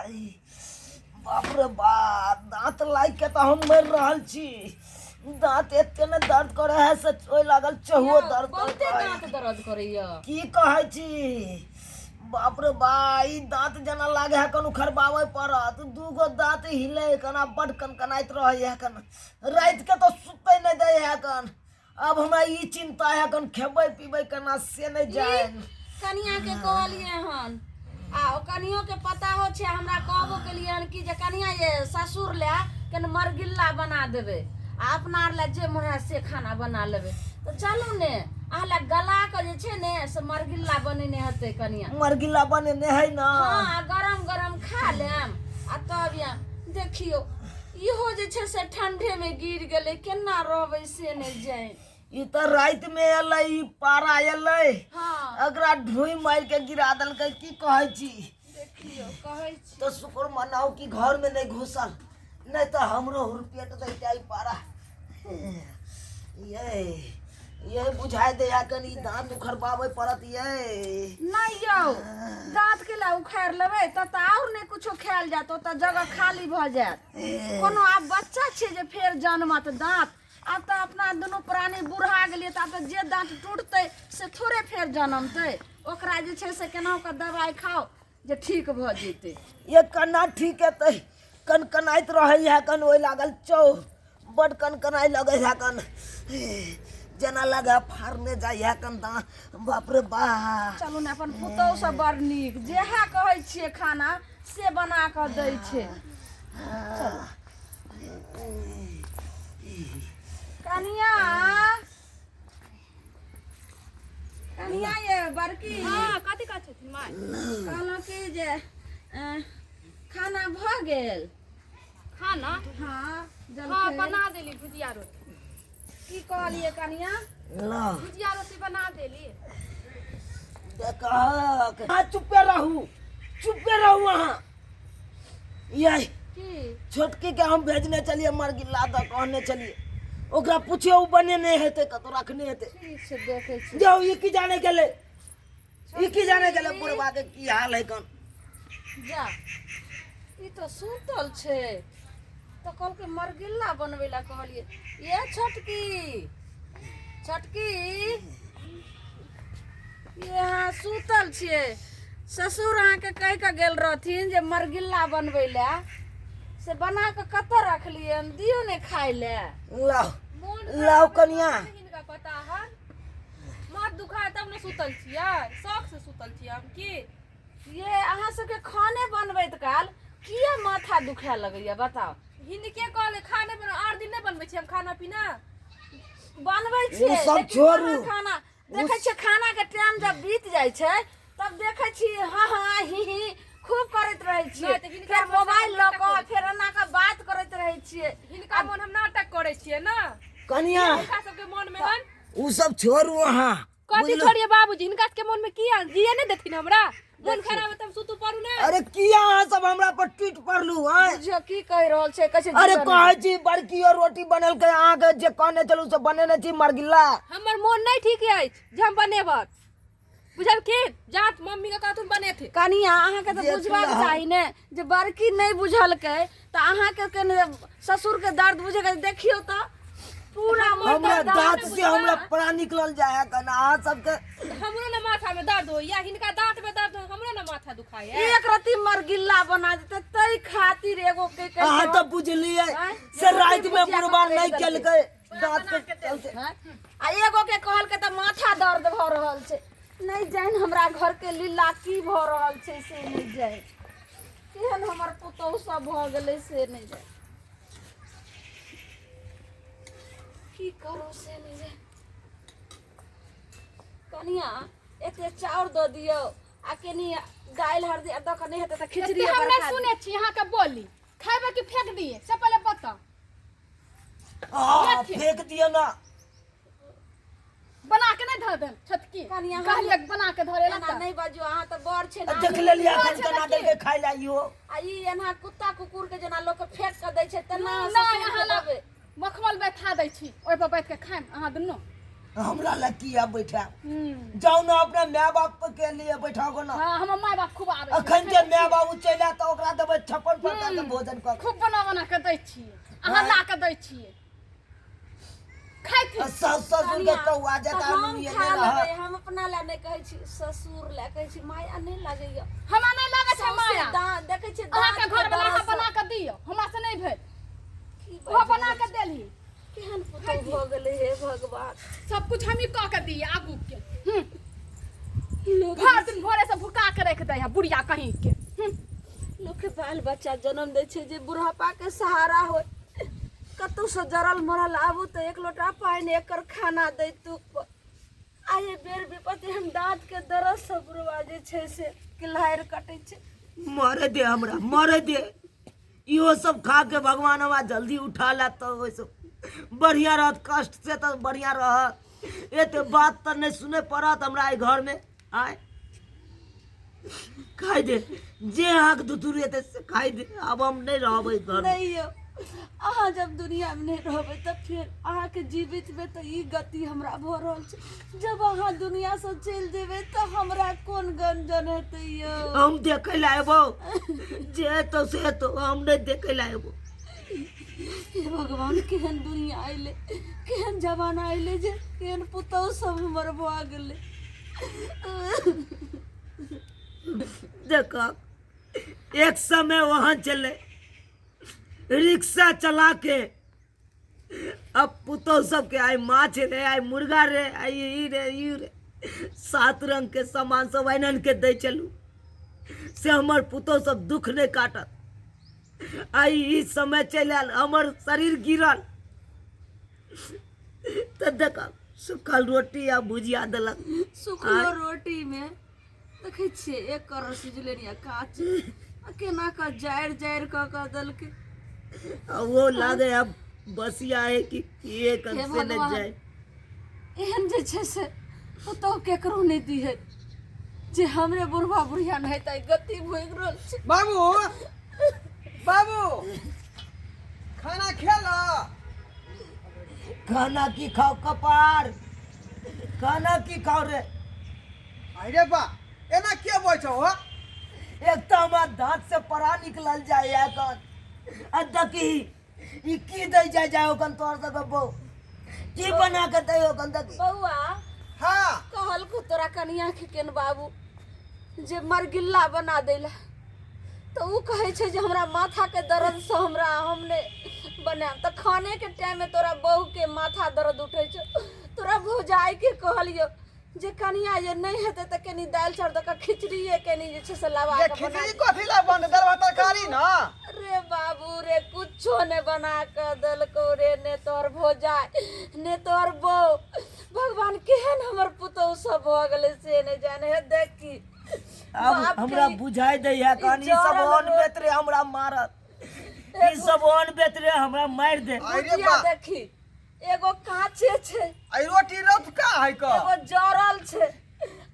बाप रे बाप, दाँत लागि के तऽ हम मरि रहल छी। दाँत एते ने दर्द करे है से ओहि लागल चहुओ दर्द बहुते करे। दाँत दर्द करैया। की कहै छी, बाप रे बा, ई दाँत जेना लागे है कनु खरबाबै पड़त। दूगो दाँत हिले कना, बड कनकनाइत रहै है कन, राति के तऽ सुतै नहि दै है कन। अब हमरा ई चिंता है कन खेबै पीबै केना से नहि जान। कनिया के कहलिए हन आ ओ कनियो के पता हो छै, हमरा कहबो केलिए हन कि जे कनिया ये ससुर ले कन मरगिल्ला बना देबै आ अपना आर ले जे मोन है से खाना बना लेबै। तऽ चलू ने, अहाँ लए गला के जे छै ने से मरगिल्ला बनेने हेतै कनिया। मरगिल्ला बनेने है ना? हाँ, गरम गरम खा लेम आ तब या देखियो इहो जे छै से ठंडे में गिर गेलै, केना रहबै से नहि जानि। ई तऽ राति में एलै, ई पारा एलै। हाँ। एकरा ढोई मारि के गिरा देलकै। की कहै छी? देखियो कहै छी तऽ शुक्र मनाउ कि घर में नहि घुसल, नहि तऽ हमरो हुरपेट दैते ई पारा। ये ये बुझाइ दै है कनी दाँत उखड़बाबै पड़त ये। नहि यौ, दाँत के लए उखाड़ि लेबै तब तऽ आओर नहि कुछो खायल जायत, ओतऽ जगह खाली भऽ जायत। कोनो आब बच्चा छियै जे फेर जनमत दाँत? आब तऽ अपना दुनू प्राणी बुढ़ा गेलियै, तऽ आब तऽ जे दाँत टूटतै से थोड़े फेर जनमतै। ओकरा जे छै से केनाहु कऽ दबाइ खाउ जे ठीक भऽ जेतै। ये कन्ना ठीक हेतै? कनकनाइत रहै है कन, ओहि लागल चौ बड कनकनाइ लगै है कन, जेना लगे फाड़ने जाइ है कन दाँत। बाप रे बा। चलू ने, अपन पुतहु सब बड़ नीक, जेहा कहै छियै खाना से बना कऽ दै छै। कनिया, कनिया ये बड़की। हाँ, कथी कहै छथिन माय? कहलहुँ कि जे खाना भऽ गेल? खाना? हाँ। हाँ। जलखै। बना देली भुजिया रोटी। की कहलियै कनिया? ला। भुजिया रोटी बना देली। देखहक, अहाँ चुप्पे रहू, चुप्पे रहू अहाँ। ये की? छोटकी के हम भेजने चलिए मरगिल्ला दऽ कहने चलिए, ओकरा पूछियो ओ बनेने हेतै, कतौ रखने हेतै। ठीक छै, देखै छी। जाउ, ई की जाने गेलै, ई की जाने गेलै बुढ़वा के की हाल है कन। जा, ई तऽ सुतल छै, तऽ कहलकै मरगिल्ला बनबै लए कहलियै। ये छोटकी, छोटकी, ये अहाँ सुतल छियै? ससुर अहाँके कहि कऽ गेल रहथिन जे मरगिल्ला बनबै लए, से बना कऽ कतऽ रखलियै हन? दियौ ने खाय लए। लाउ। मोन लाउ खराब है, कनिया। तब ने हिनका पता हन। माथ दुखाय तब ने सुतल छियै? शौक से सुतल छियै हम की? ये अहाँ सबके खाने बनबैत काल किया माथा दुखाय लगैया, बताउ? हिनके कहले खाने बना, आर दिन नहि बनबै छियै हम खाना पीना। बनबै छियै। ओ सब लेकिन छोड़ू। कहाँ खाना देखै छियै, खाना के टाइम जब बीत जाइ छै तब देखै छी हाँ हाँ ही ही खूब करैत रहै छियै। नहि, तऽ हिनका फेर मन मोबाइल लऽ नाटक कऽ करै। फेर एना कऽ बात करैत रहै छियै। हिनका मन हम नाटक करै छियै ने? कनिया, हिनका सबके मन मे हन। ओ सब छोड़ू अहाँ। कथी? बुझलहुँ? छोड़िए बाबूजी, हिनका सबके मन मे की आयल? जिए नहि देथिन हमरा। मन खराब है तब सुतू पड़ू ने। अरे किया अहाँ सब हमरा पर टूट पड़लू आँय? बुझियौ की कहि रहल छै, कहै छै अरे जीवन। कहै छी बड़की और रोटी बनेलकै, अहाँके जे कहने छलहुँ से बनेने छी मरगिल्ला। हमर मोन नहि ठीक अछि जे हम बनेबत, बुझलखिन? जात मम्मी के कहथुन बनेथिन। कनिया, अहाँके तऽ देख बुझबाक लहक। चाही ने जे बड़की नहि बुझलकै तऽ अहाँके केने ससुरके दर्द बुझेके। देखियौ तऽ पूरा हमरा मोन दाँत से हमरा प्राण निकलल जाय है कन अहाँ सबके। हमरो ने माथा में दर्द होइया, हिनका दांत में दर्द हो, हमरो ने माथा दुखाइया। एक रत्ती मरगिल्ला बना देतै ताहि खातिर एगो के के अहाँ तऽ बुझलियै आँय? से राति में भुजिया बुढ़बा कऽ नहि देलकै। केलकै दाँत के चलते। आँय? आ एगो के कहलकै तऽ माथा दर्द भऽ रहल छै। नहि जानि हमरा घर के लीला की भऽ रहल छै से नहि जानि, केहन हमर पुतहु सब भऽ गेलै से नहि जानि, की करू से नहि जानि। कनिया, एते चाउर दऽ दियौ आ कनि दालि हरदि दऽ कऽ नहि हेतै तऽ खिचड़ी। एते हम नहि सुनै छी अहाँके बोली। खेबै कि फेंक दिए से पहिले बताउ। आ, फेंक दिअ ना। बना के नहीं धर देम छोटकी। कनिया, कहलिए बना के धरे ला। एना नहि बाजू, अहाँ तऽ बड़ छै ने। देख लेलियै एखन केना देलकै खाय लए इहो। आ ई एना कुत्ता कुकुर के जेना लोक फेंक के दै छै तेना नहि ससुर के अहाँ लग देबै। मखमल बैठा दै छी, ओहि पर बैठ के खायम अहाँ दुनू। हमरा लग किया बैठायब? जाउ ने अपना माय बाप के लिए बैठाओ ना। हाँ, हमर माय बाप खूब आबै छै। अखन जे माय बाबू चलि आयत तऽ ओकरा देबै 56 प्रकार के भोजन कऽ के। खूब बना बना के दै छियै, अहाँ ला के दै छियै, खाइथिन। आ सास ससुर के कौआ तऽ जकाँ हम लुलिये खा नहि रहत। लेबै, हम अपना लए नहि कहै छी, ससुर लए कहै छी। माया नहि लागैया हमरा नहि लागै छै सौंसे माया। दाँत देखै छियै, अहाँके दाँत के घर वाला अहाँ दर्द सँ। बना के दियौ, हमरा से नहि भेल। की ओहो बाजि बना रहल के छी? देलही। केहन पुतहु भऽ गेलै हे भगवान। सब कुछ हमही कऽ के दियै आगू के। लोक भर दिन भोरे से भुका के रख दै है बुढ़िया कहीं के। लोकके बाल बच्चा जन्म दै छै जे बुढ़ापा के सहारा होय। कतौ से जरल मरल आबू तऽ एक लोटा पानि एकर खाना दै तू। आइ बेर विपत्ति हम दाँत के दर्द से बुढ़वा जे छै से किल्हारि कटै छै। मरे दे हमरा, मरे दे। इहो सब खा के भगवान हमरा जल्दी उठा लेत तऽ ओहिसँ बढ़िआँ रहत। कष्ट से तऽ बढ़िआँ रहत, एते बात तऽ नहि सुनय पड़त हमरा एहि घरमे। आय खाइ दे जे अहाँके धुतुर हेतै से खाइ दे। आब हम नहि रहबै घरमे। नहि यौ, अहाँ जब दुनियामे नहि रहबै तऽ फेर अहाँके जीवितमे तऽ ई गति हमरा भऽ रहल छै, जब अहाँ दुनियासँ चलि जेबै तऽ हमरा कोन गंजन हेतै यौ? हम देखै लए अयबौ, जे हेतौ से हेतौ, हम नहि देखै लए अयबौ। हे भगवान, केहन दुनिया अयलै, केहन जमाना अयलै जे केहन पुतहु सब हमर भऽ गेलै। देख, एक समय वहाँ चले रिक्शा चला के, अब पुतोह सबके आइ माछ रे, आइ मुर्गा रे, आइ ई रे ई रे, सात रंग के सामान सब आनि आनि के दै छलू, से हमर पुतोह सब दुख नहि काटत। आइ ई समय चलि आयल, हमर शरीर गिरल तऽ देख सुखल रोटी आ भुजिया देलक। सुखलो रोटी में देखै छियै एक करोड़ सिझले नहीं, काच आ केना कऽ जारि जारि कऽ कऽ देलकै। आ वो लागे अब बसिया है कि ये हे कन से नहि भगवान। जाए। एहन जे छै से पुतहु केकरो नहि दिहे जे हमरे बुढ़वा बुढ़िया नहि तऽ गति भोगि रहल छै। बाबू, बाबू, खाना खेला? खाना की खाओ कपार, खाना की खाओ रे? अरे बा, एना के बोल छौ हो? एक तो हमरा दांत से परा निकलल जाय एखन, आ देखी ई की दै जाय जाय ओकन तोहर सबके बहू की बना के दै ओकन देखी। बौआ। हाँ। कहलको तोरा कनिया के केन बाबू जे मरगिल्ला बना देला, तऽ ओ कहै छै जे हमरा माथा के दर्द से हमरा हम नहि बनायब। तऽ खाने के टाइम में तोरा बहू के माथा दर्द उठै छौ। तोरा भौजाई के कहलियौ जे कनिया जे नहि हेतै तऽ कनी दालि चाउर दऽ कऽ खिचड़िए कनी जे छै से लबा ये कऽ बना खिचड़ी कथी ला बन दाल भात तरकारी ना? रे बाबू रे, कुछो ने बना कऽ देलकौ रे, ने तोहर भौजाई ने तोहर बहू। भगवान केहन हमर पुतहु सब भऽ गेलै से नहि जाने। हे देखी अब बाप के हमरा बुझाइ दै है कहानी ई सब जरल ऑन रोटी। बेतरे हमरा मारत, ई सब ऑन बेतरे हमरा मारि दे। अरे भुजिया बा। देखी एगो कांचे छै। आई रोटी रतका है क? एगो जरल छै।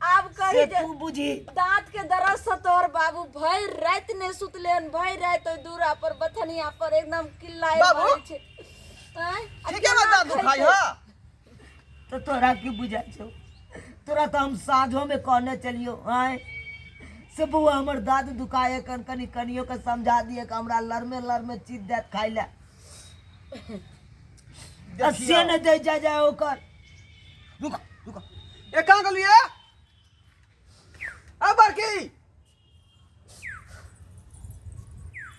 आब कही से जे तू बुझी। दांत के दर्द से तोहर बाबू भरि राति नहि सुतले हन, भरि राति ओहि दूरा पर बथनिया पर एकदम किल्लाए बाबू? मारै छै। आँय? आ ठीके में केना दांत दुखाई खैतै? है? तो तोरा की बुझाइ छौ? तोरा तऽ हम साँझो में कहने चलियो आँय से बौआ हमर दाँत दुखाए कन कनी कनियो के समझा दिए कि हमरा लरमे लरमे चीज देत खाइ लए, आ से नहि दै जाय जाय ओकर। रुक रुक, ए कहाँ गेलिए? आ बड़की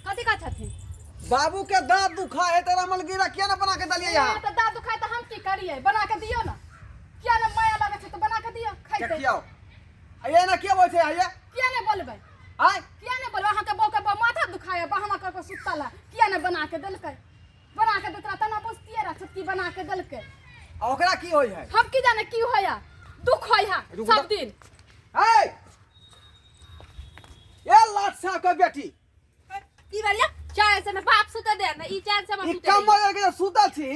कथी कहै छथिन? बाबू के दांत दुखा है, तेरा मलगिरा किया ना बना के दलिए यहाँ? तऽ दाँत दुखाय तऽ हम की करियै? बना के दियौ ने। किया ने माया लगै छै तऽ बना के दियौ खैतै। देखियौ, आइए ना किया बोल छै आइए? किया ने बोलबै? आय किया ने बोलबै? अहाँके बहू के माथा दुखाय बहाना कऽ के सुतल है, किया ने बना के देलकै? बना के देतरा तना बुझतियै रह छोटकी बना के देलकै। आ ओकरा की होय है? हम की जाने की होय है, दुख होय है रुक सब जा। दिन। ए ए लाट साहब के बेटी। की भेल या? चाय से ने बाप सुते दे ने ई चैन से हम ई सुते कमर के सुतल छी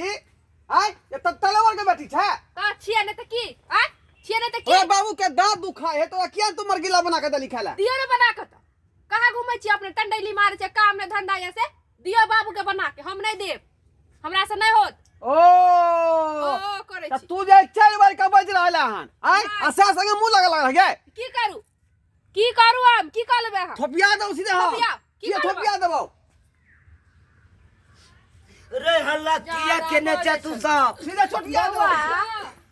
आय, ये त तलवार के बेटी छै। त छियै ने त की? आय छियै ने त की? ओए बाबू के दांत दुखा है तोरा किया तू मरगिला बना के दली खाला? दियो ने बना के। त कहाँ घूमै छी अपने? टंडैली मारै छै, काम ने धंधा या से दियो बाबू के बना के। हम नहीं देब, हमरा से नहीं होत। ओ ओ करै तऽ छी तू जे चारि बार के बाजि रहल हन आँय आ सएह संगे मुँह लगऽ लागल गे की करू की करू हम की कऽ लेबै अहाँ थोपिया दौ सीधे हम थोपिया, की किया करबै? थोपिया देबौ रे हल्ला किया केने छै तू सब सीधे छोटिया देबौ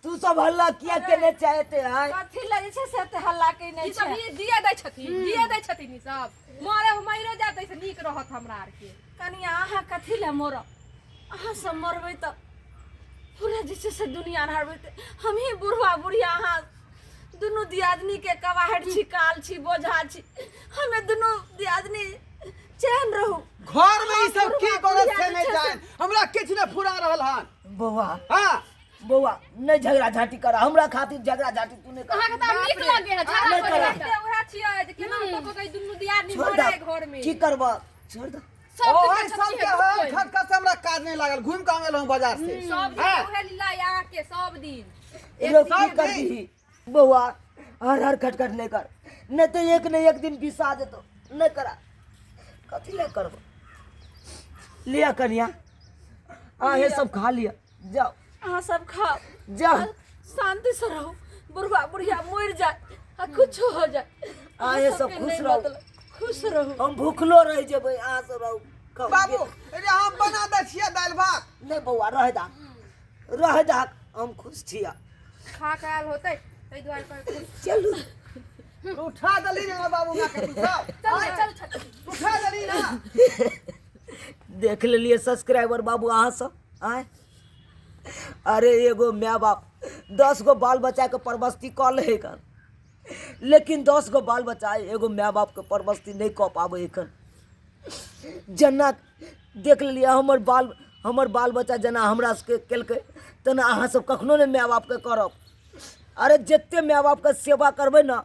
तू सब हल्ला किया केने चाहते हैं कथी लए जे छै से एते हल्ला केने ई सब छै ई दिए दै छथिन दिए दै छथिन ई सब मरे मरियो जात से नीक रहत हमरा आर के कनिया अहाँ कथी लए मरब अहाँ सब मरबै तऽ पूरा जे छै से दुनिया अन्हार तऽ हमही बुढ़वा बुढ़िया अहाँ दुनू दियादनी के कवाहट छी काल छी बोझा छी हमे दुनू दियादनी चैन रहू घर में ई सब की बुढ़वा करत बुढ़िया से जे नहि छै जान हमरा किछु नहि फुरा रहल हन बौआ हाँ बौआ नहि झगड़ा झांटी कर हमरा खातिर झगड़ा झांटी तू नहि कर अहाँके तऽ आब नीक लगे है झगड़ा नहि करे करा। तऽ। उएह छियै जे केना कऽ कऽ ई दुनू दियादनी छोड़ मरे दे घर में की करब छोड़ दे सब ओहि दिन सब के हर खटखट से हमरा काज नहीं लागल घूम के आएल हूँ बाजार से सब दिन हाँ। उहे लीला अहाँ के सब दिन रो की सब कर दिन। दीही बौआ हर हर खटखट नहीं कर नहीं तो एक नहीं एक दिन बिसा देतो नहीं करा कथी ले करब लिया कनिया आहे सब खा लिया जाओ अहाँ सब खाओ जाओ शांति से रहो बुढ़वा बुढ़िया मर जाए आ कुछो हो जाए अहाँ अहें सब सबके खुश नहि रहू। मतलब, खुश रहू हम भूखलो रह जेबै अहाँ सब रहू खाउ। बाबू अरे हम बना दै छियै दालि भात नहीं बौआ रह दा रह दा हम खुश छिया खा के आयल होतै ताहि दुआरे कहै चलू उठा देली ना बाबू माँ के तू सब चल चल चल उठा देली ना देख लेलिए सब्सक्राइबर बाबू अहाँ सब आँय अरे एगो माय बाप 10 गो बाल बच्चाके परबस्ती कऽ लै एखन लेकिन 10 गो बाल बच्चा एगो माय बापके परबस्ती नहि कऽ पाबै एखन जेना देख लेलिए हमर बाल बच्चा जेना हमरा सबके केलकै तेना अहाँ सब कखनो नहि माय बापके करब। अरे जते माय बापके सेवा करबै ने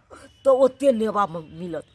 तऽ ओते नेवा मिलत।